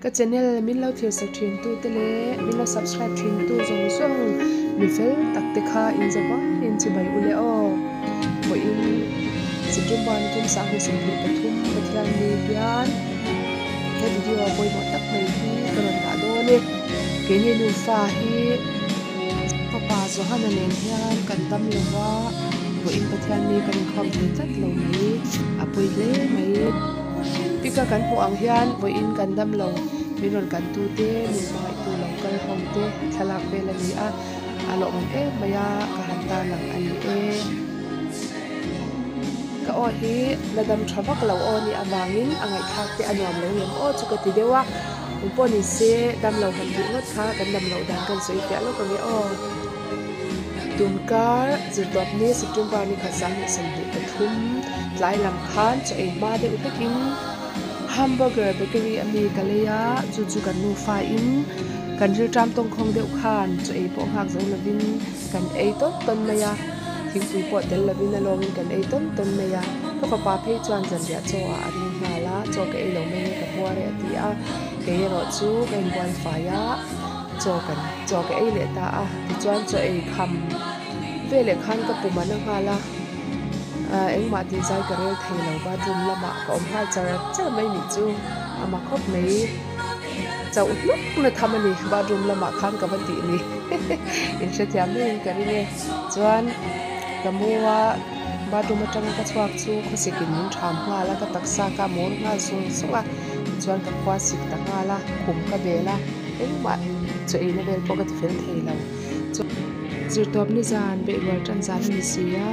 Ka channel min lo thlir sak thin tu te leh min lo subscribe thin tu zawng zawng mi fel tak te kha in za vaiin chibai u le aw. Vawiin September ni thum sang 23 Pathianni hian he video pawimawh tak mai hi ka rawn dah dawn e. Keini nufa hi fapa Johana nen hian kan dam lo va, vawiin Pathianni kan inkhawm thei tlat lo mai, a pawi hle mai. Pika kan hmuh ang hian vawiin kan dam lo, min rawn kan tu te, min hmangaihtu lo kal ho te thlalak vel a ni a, a lawmawm em mai a, ka han tarlang a ni e. Ka aw hi la dam tha vak lo aw nih avangin a ngaihthlak te a nuam lo ngem aw chu ka ti deuh a, eng pawh ni se dam lo han tih ngawt kha kan dam loh dan kan sawi fiah lawk ang e aw. Tunkar zirtawpni September ni khat 2023 tlai lam khan chaw ei hma deuh hlekin Hamburger bakery a mi ka lei a, chu chu kan nufa in kan rilṭam tawngkhawng deuh khan chaw ei pawh nghak zo lovin kan ei tawn tawn mai a, thingpui pawh tel lovin a lawngin kan ei tawn tawn mai a, ka fapa phei chuan zanriah chaw ah a ring nghal a, chaw ka ei lo mai nge ka buar e a ti a, kei erawh chu ka inbual fai a, chaw kan chaw ka ei leh ta a, tichuan chaw ei kham veleh khan ka pum an a nghal a, ah engmah tih zai ka rel thei lo bathroom lamah ka awm nghal char char mai nih chu a ma khawp mai. Chauh hluk na tham a ni bathroom lamah khan ka va tih ni in hrethiam maiin ka ring e chuan ka mu a bathroom atanga ka chhuak chu khawsik in min tham nghal a ka taksa kha a mawl nghal sung sung a tichuan ka khua sik ta nghal a khum ka bel a engmah chaw eina vel pawh ka ti fel thei lo zirtawp nizan beihrual tan zan a ni si a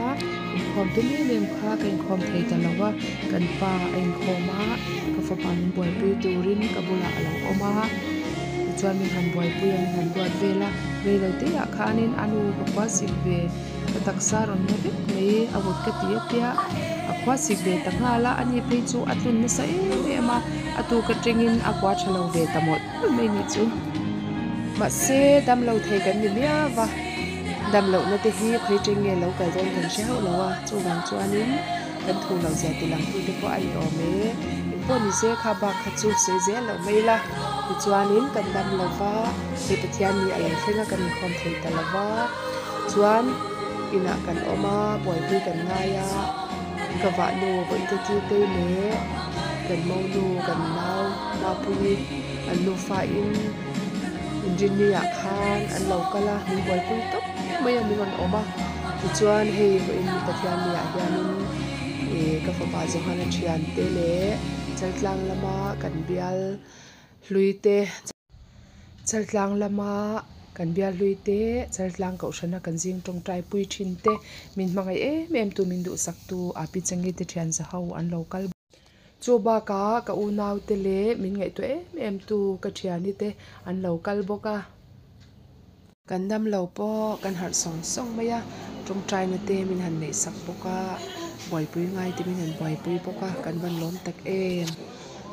inkhawm tum em em kha ka inkhawm thei ta lo a kan pa a inkhawm a ka fapa min buaipui turin ka bulah a lo awm a tichuan min han buaipui a min han duat vel a reilo te ah khanin a nu ka khua sik ve ka taksa rawn na vek mai a vawt ka ti atia a khua sik ve ta nghal a ani phei chu a tlun nasa em em a a tuk atangin a kua tha lo ve ta mawlh mawlh mai nih chu mahse damlo thei kan ni miau va damlohna te hi khawi teng nge lo kal dawn kan hre hauh lo a chuvang chuanin kan thu loh zia ti lang tute pawh a ni awm e engpawh ni se kha bak kha chu sawi zel loh mai ila tichuanin kan dam lo va hei Pathian ni a lo thleng a kan inkhawm thei ta lo va chuan inah kan awm a buaipui kan ngai a ka vah nu bawihte titei leh kan monu kan nau Mapuii an nufa in inrinni ah khan an lo kal a min buaipui tawp mai a min rawn awm a tichuan hei vawiin Pathianni ah hianin ih ka fapa Johana thiante leh Chaltlang lama kan bial hlui te Chaltlang lama kan bial hlui te Chaltlang kohhrana kan zing tawngtai pui thin te min hmangaih em em tu min duhsak tu Api Changi te thian za ho an lo kal. Chu bakah ka unau te leh min ngaihtuah em em tu ka thiani te an lo kal bawk a. Kan dam lo pawh kan harh sawng sawng mai a, tawngtaina te min han neih sak bawk a, buaipui ngai te min han buaipui bawk a, kan van lawm tak em.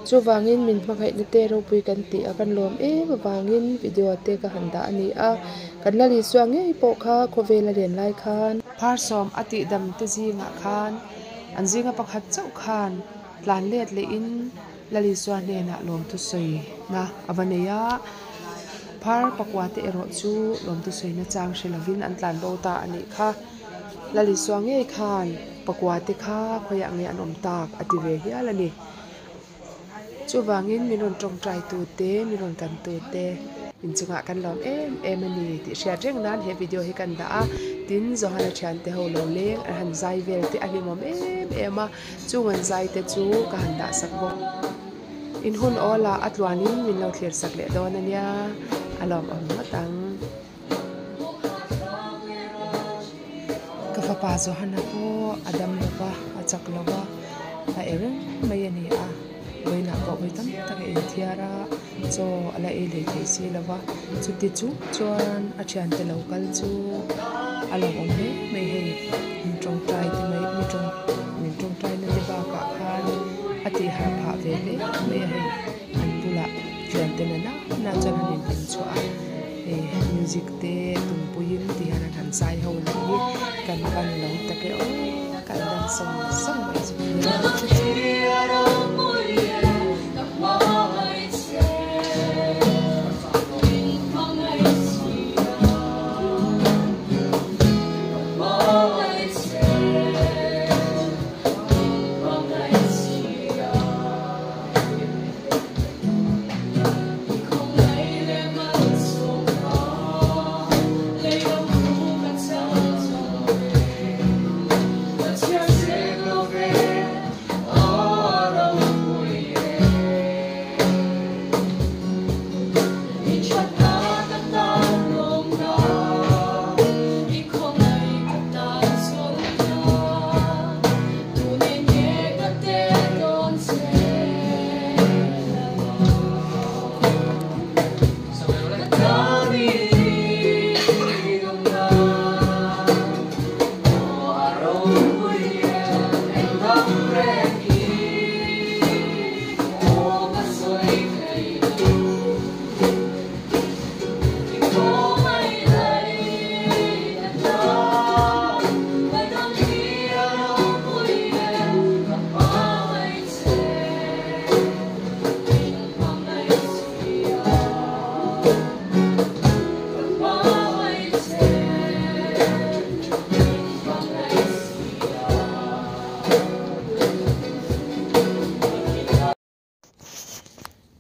Chuvangin min hmangaihna te ropui kan tih a van lawm em avangin video te ka han dah a ni a, kan la Isua ngei pawh kha khawvel a len lai khan. Pharsawm a tihdam te zingah khan an zinga pakhat chauh khan tlan let lehin Lal Isua hnenah lawmthu sawina a va nei a, phar pakua te erawh chu lawmthu sawina chang hre lovin an tlan bo ta a nih kha. Lal Isua ngei khan pakua te kha khawiah nge an awm tak a ti ve hial a ni. Chuvangin min rawn tawngtai tu te, min rawn kan tu te inchungah kan lawm em em a ni tih hriat reng nan he video hi kan dah a. Tin, Johana thiante ho lo leng an han zai vel te a hlimawm em em a. Chung an zai te chu ka han dah sak bawk. In hun awl ah a tluanin min lo thlir sak leh dawn a nia, a lawmawm ngawt ang. Ka fapa Johana pawh a dam lo va, a chak lo va, a e reng mai a ni a, vawiinah pawh vawi tam tak a inthiar a, chaw a la ei leh thei si lo va, chuti chung chuan a thiante lo kal chu a lawmawm hle mai hei min tawngtai te mai mi tawng min tawngtai na te bakah khan a tih harh phah ve hle mai a hei an bulah thiante na na na chuan an inhlim chhuah a hei music te tumpuiin ti hian an han zai ho leh hi kan van lo tak e aw kan dam sawng sawng mai chu ni.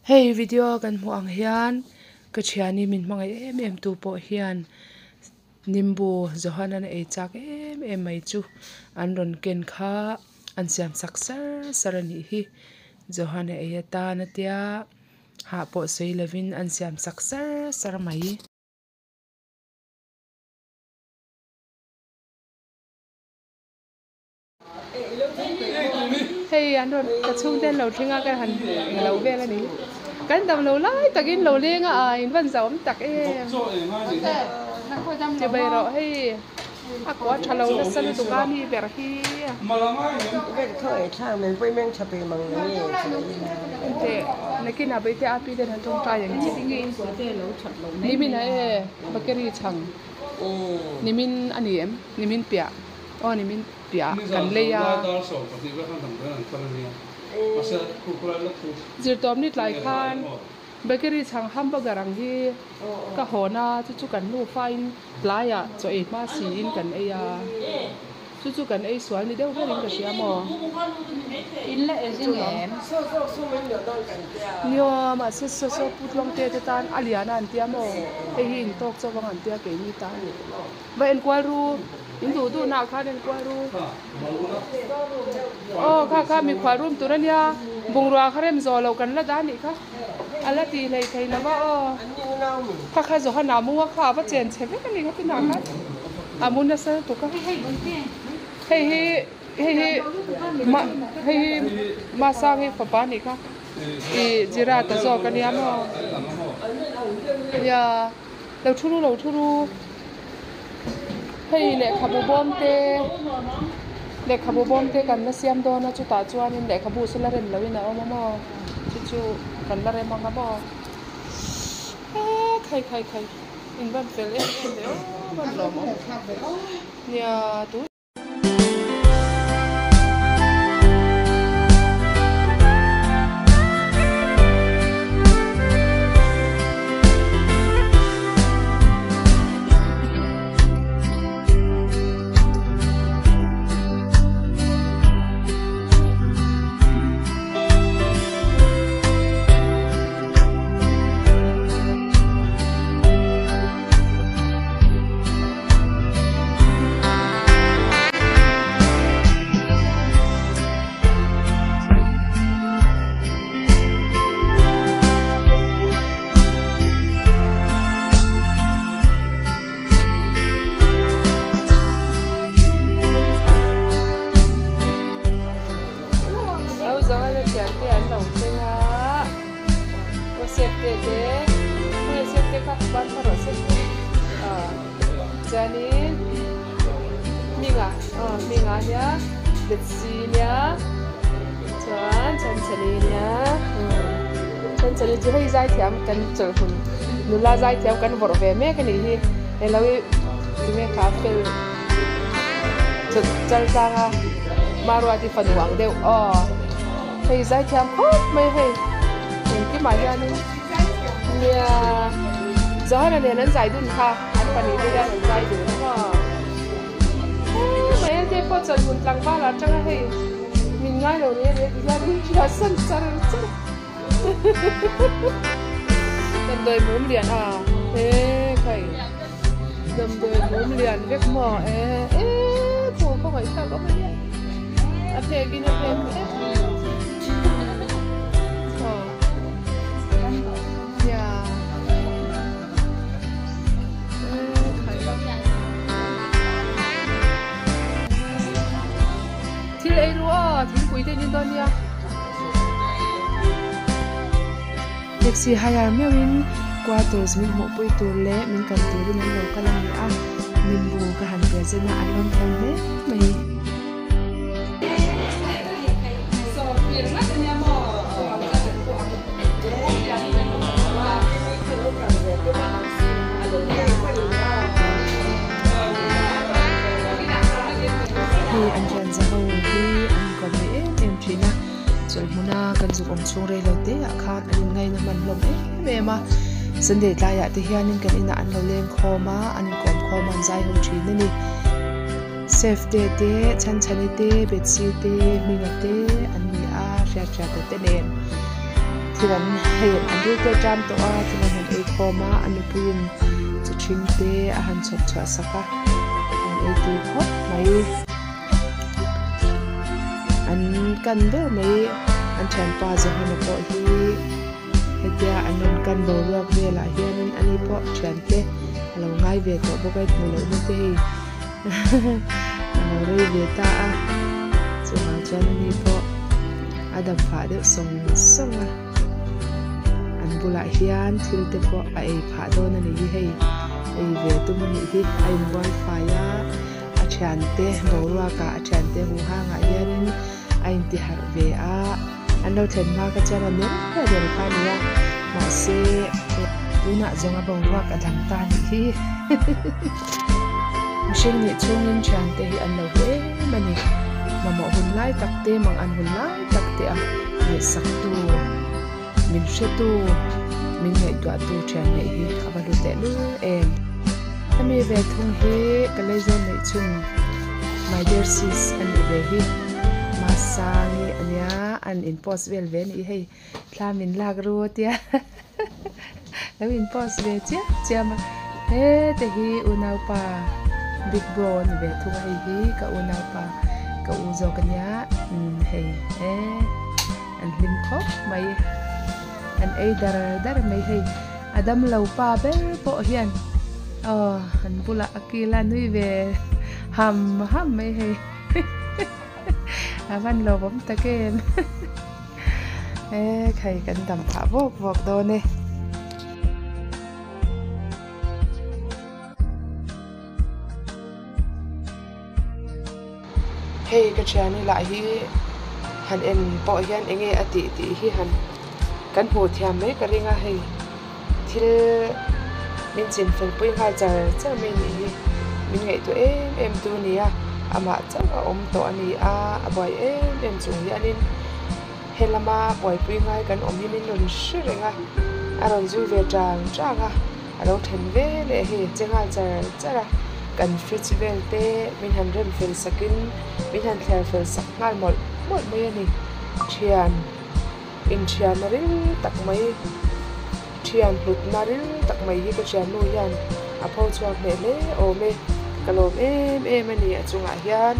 Hei video a kan hmuh ang hian ka thiani min hmangaih em em tu pawh hian nimbu Johana ei chak em em mai chu an rawn ken kha an siam sak sar sar a nih hi Johana ei atan a tia hah pawh sawi lovin an siam sak sar sar mai. Hei an rawn ka chhungte an lo thleng a ka han lo vel a ni kan dam lo lai takin lo leng a in van zauhawm tak em chibai rawh hei a kua tha lo nasa lutuk a mi ber hi teh nakinah beite a pi ten an tawngtai ang che nimin ah e bakery chhang nimin a ni em nimin piah. Aw nimin piah kan lei a. Zirtawpni tlai khan bakery chhang hamburger ang hi ka hawn a, chu chu kan nufa in tlaiah chaw ei hma siin kan ei a, chu chu kan ei sual ni deuh berin ka hria maw? Nia mahse saw saw pu Tluangte te tan a lian a an tia maw? Hei hi intawk chauh vang an tia keini tan. Va enkual ru, in duh duh nah khan enkual ru. Aw kha kha mikhual room tur ania, bungrua kha rem zawh loh kan la dah anih kha, a la tih hlei thei lo va aw. Kha kha Johan a mu a kha a va chen chhe vek anih kha tunah khan a mu nasa lutuk a. Hei hi hei hi ma hei hi Masang hi fapa anih kha ih Jirata zawk ania maw nia. Lo thu ru lo thu ru hei lehkhabu bawm te lehkhabu bawm te kan la siam dawn a chutah chuanin lehkhabu chu la rem lohin a awm a maw chu chu kan la rem ang a maw eee khai khai khai in van fel em em ve aw van lawmawm nia tun. Chuanin hmingah aw hmingah nia Bethsy nia chuan Chanchali nia Chanchali chu hei zaithiam kan chawlhhmun nula zaithiam kan vawrh ve mek a nih hi elo i tinge kha fel chal tlang a Maruati fanu ang deuh aw hei zaithiam khawp mai hei engkimah hianin nia Johana nen an zai dun kha. An pahnih te hian an zai dun a maw? Hee mai a te pawh chuan hmun tlangval ah tang a hei min ngai lo reh reh ti hian in hria san char char Damdawi mum lian a he khai damdawi mum lian vek maw e e phu khawngaih thlak awm a nia a phek in a phek vek aw nia. Thil ei ru aw thingpui te in dawn nia. Taxi hire meuhin quarters min hmuhpui tur leh min kal turin an lo kal a ni a, nimbu ka han present a an lawm thiam hle mai. Hei an thian za ho hi an inkawm leh em em thin a, chawlh hmuna kan zuk awm chhung rei lo te ah khan an inngaina hman hlawm em em a, Sunday tlaiah te hianin kan inah an lo leng khawm a, an inkawm khawm a an zai ho thin a ni. Safety te, Chhanchhani te, Bethsy te, Hminga te an ni a, Hriathriata te nen. Thil an hei an ril te a ṭam tawh a, thil an han ei khawm a, a nupuiin chi ṭhing te a han chhawp chhuah sak a, an ei tui khawp mai. An kan ber mai an thianpa Johana pawh hi hetia an rawn kan boruak velah hianin ani pawh thiante a lo ngai ve tawh bawk a, hmuh lohna te hei a lo rei ve ta a, chuvang chuan ani pawh a dam phah deuh sawng sawng a, an bulah hian thil te pawh a ei phah dawn a ni hi hei ei ve tum a nih hi a inbual fai a. A thiante boruakah a thiante huhangah hianin a intiharh ve a, an lo thlen hma kha chuan a ner ber ber kha a ni a, mahse tunah zawng a boruak a dang ta a nih hi. Mihring nih chhungin thiante hi an lo hlu em a ni. Mamawh hun lai tak te, mang an hun lai tak te a ngaihsaktu, min hretu, min ngaihtuahtu thian neih hi a va hlu tehlul em. Hemi ve thung hi ka leizawn neih chhun my dear sis a nih ve hi Masangi a nia an in post vel ve a nih hei thla min lak ru a tia lo in post ve chiam chiam a hete hi unaupa big bro a ni ve thung a hei hi ka unaupa ka u zawk a nia hei e. An hlim khawp mai. An ei dar dar mai hei. A damlo pa ber pawh hian aw an bulah a kil a nui ve ham ham mai hei. A van lawmawm tak em. E khai kan dam phah vawk vawk dawn e. Hei ka thiani lah hi han en pawh hian eng nge a tih tih hi han kan hmuh thiam mai ka ring a hei thil min chin fel pui nghal char char mai a nih hi min ngaihtuah em em tu a ni a amah chauh a awm tawh a ni a a buai em em chung hianin helama buaipui ngai kan awm hi min rawn hre reng a a rawn zui ve tang tang a. A lo then ve leh hei che nghal char char a, kan fridge vel te min han rem fel sakin min han thler fel sak nghal mawlh mawlh mai a ni. Thian inthianna ril tak mai, thian hlutna ril tak mai hi ka thiannu hian a pho chhuak hneh hle awm e, ka lawm em em a ni a chungah hian.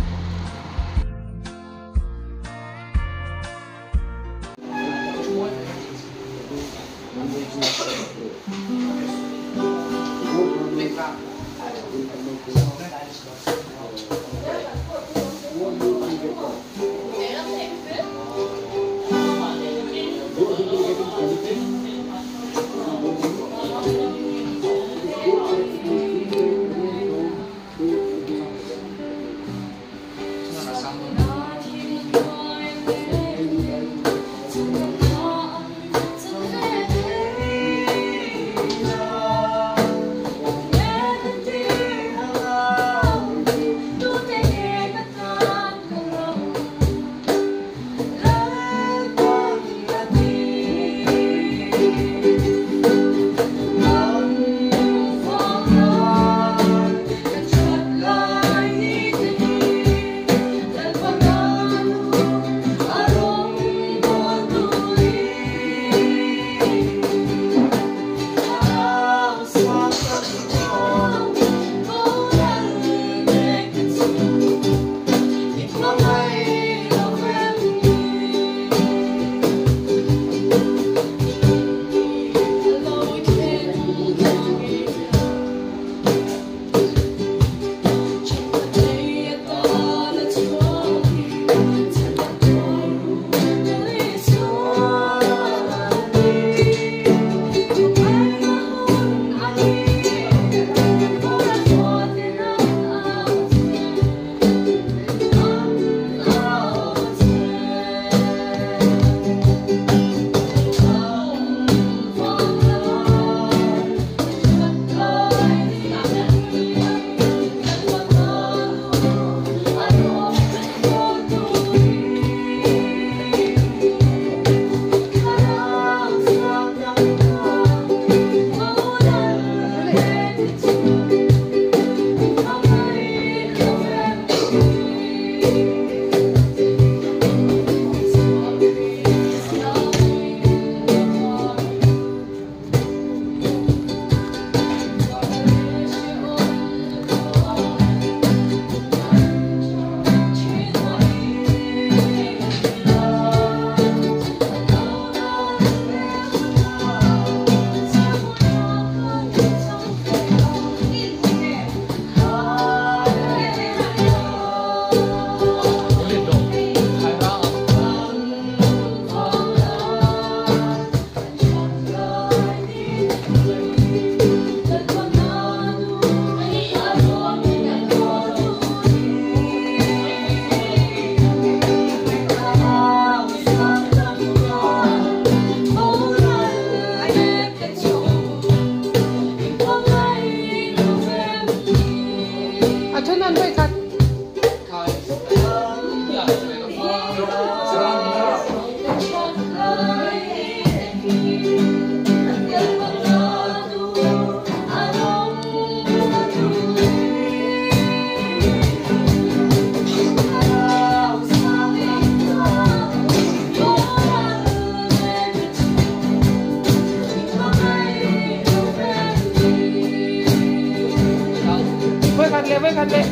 Vawikhat leh vawikhat leh.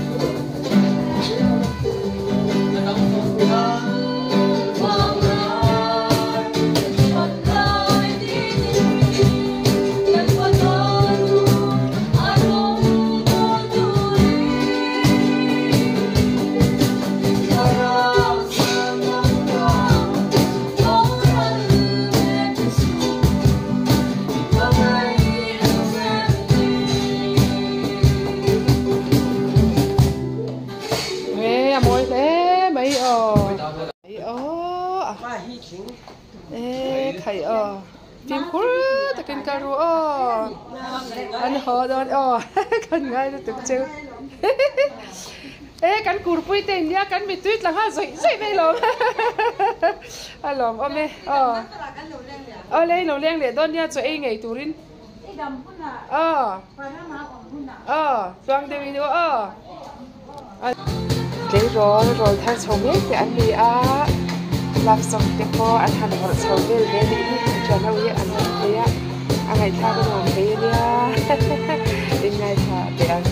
Nge a mawi hle mai aw. Ai aw a. E khai aw. Fimkhur takin ka ru aw. An haw dawn aw. Kan ngai lutuk cheu. E kan kurpui te in nia kan mittui tla nghal zawih zawih mai lawm. A lawm awm e aw. Aw le in lo leng leh dawn nia chaw ei ngei turin. Aw. Aw tluang deuh in aw. Tleirawl rawl thar chho mek te an ni a, love song te pawh an han vawrh chho vel ve nih hi an thian ho hi an rawn phei a, a ngaihthlak a nuam thei a nia inngaithla teh ang.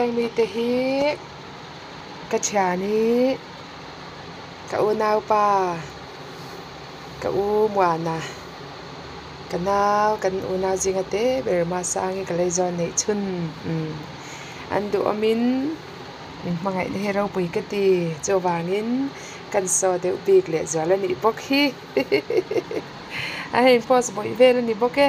Heng mite hi ka thiani ka unaupa ka u Muana ka nau kan unau zinga te ber Masangi ka lei zawn neih chhun umm an duhawmin min hmangaihna hi ropui ka ti chuvangin kan saw deuh bik leh zual a nih bawk hi a hei post bawih vel a ni bawk e.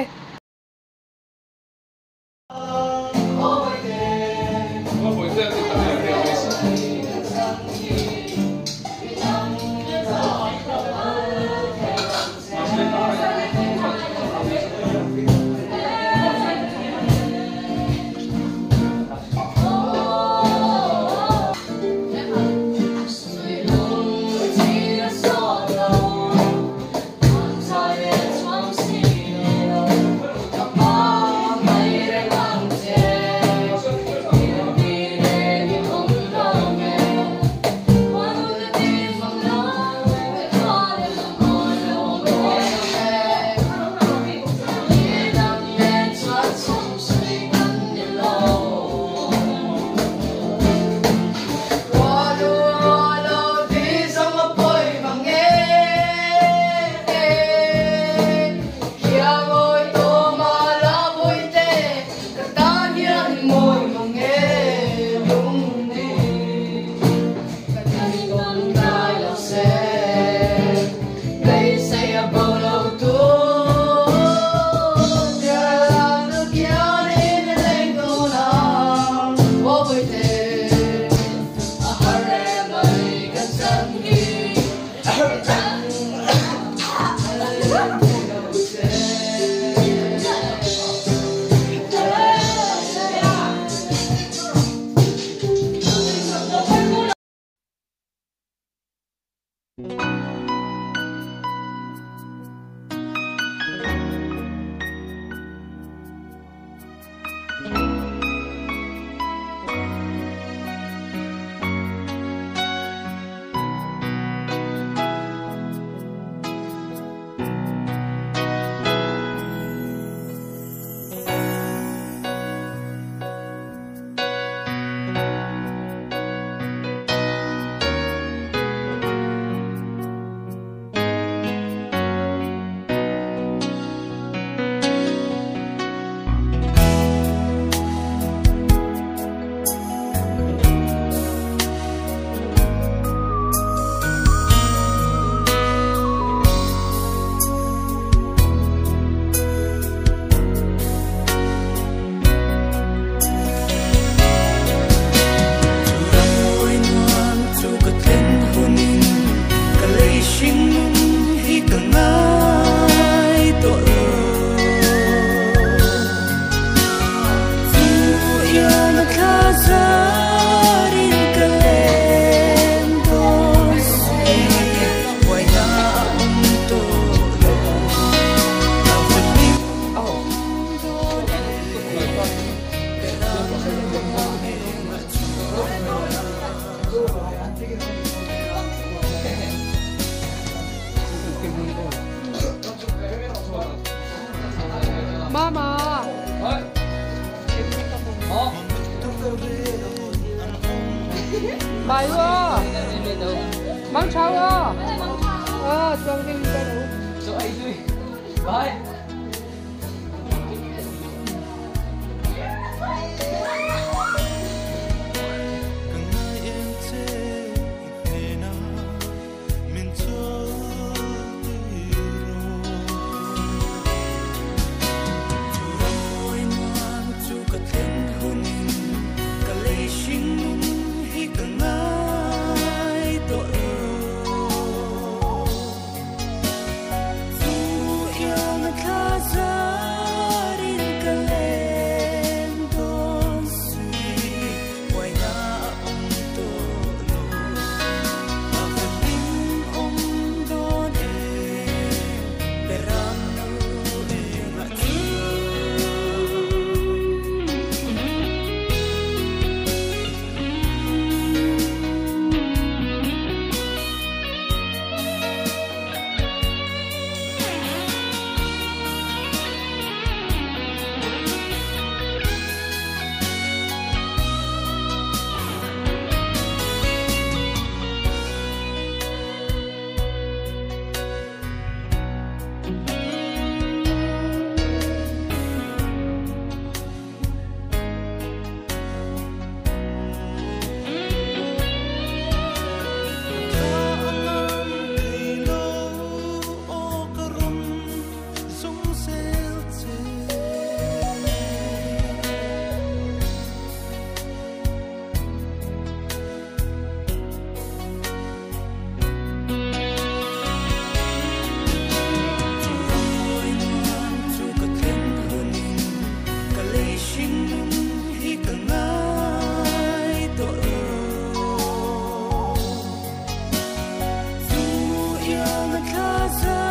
Mama. Bài quá. Mang cháo à. Ờ, trang đi ra đâu. Bye. Thank you. Thla.